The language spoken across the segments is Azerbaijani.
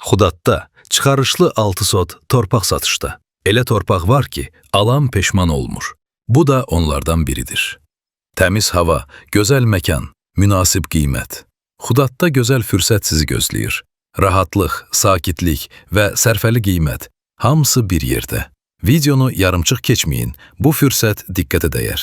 Xudadda çıxarışlı 6 sot torpaq satışda. Elə torpaq var ki, alan peşman olmur. Bu da onlardan biridir. Təmiz hava, gözəl məkan, münasib qiymət. Xudadda gözəl fürsət sizi gözləyir. Rahatlıq, sakitlik və sərfəli qiymət hamısı bir yerdə. Videonu yarımçıq keçməyin. Bu fürsət diqqətə dəyər.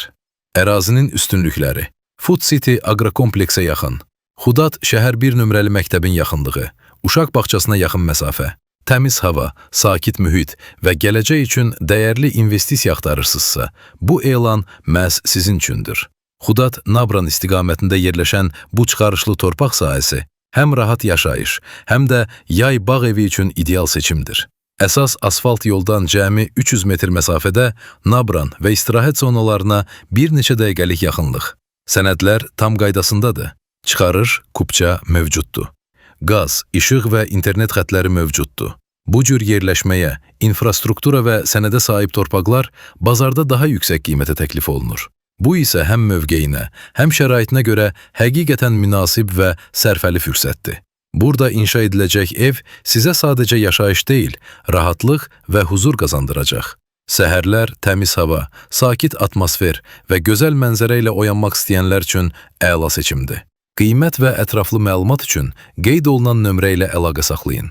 Ərazinin üstünlükləri. Food City aqrokompleksə yaxın. Xudad şəhər 1 nömrəli məktəbin yaxınlığı, uşaq bağçasına yaxın məsafə, təmiz hava, sakit mühit və gələcək üçün dəyərli investisiya axtarırsınızsa, bu elan məhz sizin üçündür. Xudad Nabran istiqamətində yerləşən bu çıxarışlı torpaq sahəsi həm rahat yaşayış, həm də yay bağ evi üçün ideal seçimdir. Əsas asfalt yoldan cəmi 300 metr məsafədə Nabran və istirahət zonalarına bir neçə dəqiqəlik yaxınlıq. Sənədlər tam qaydasındadır. Çıxarış, kupça mövcuddur. Qaz, işıq və internet xətləri mövcuddur. Bu cür yerləşməyə, infrastruktura və sənədə sahib torpaqlar bazarda daha yüksək qiymətə təklif olunur. Bu isə həm mövqeyinə, həm şəraitinə görə həqiqətən münasib və sərfəli fürsətdir. Burada inşa ediləcək ev sizə sadəcə yaşayış deyil, rahatlıq və huzur qazandıracaq. Səhərlər təmiz hava, sakit atmosfer və gözəl mənzərə ilə oyanmaq istəyənlər üçün əla seçimdir. Qiymət və ətraflı məlumat üçün qeyd olunan nömrə ilə əlaqə saxlayın.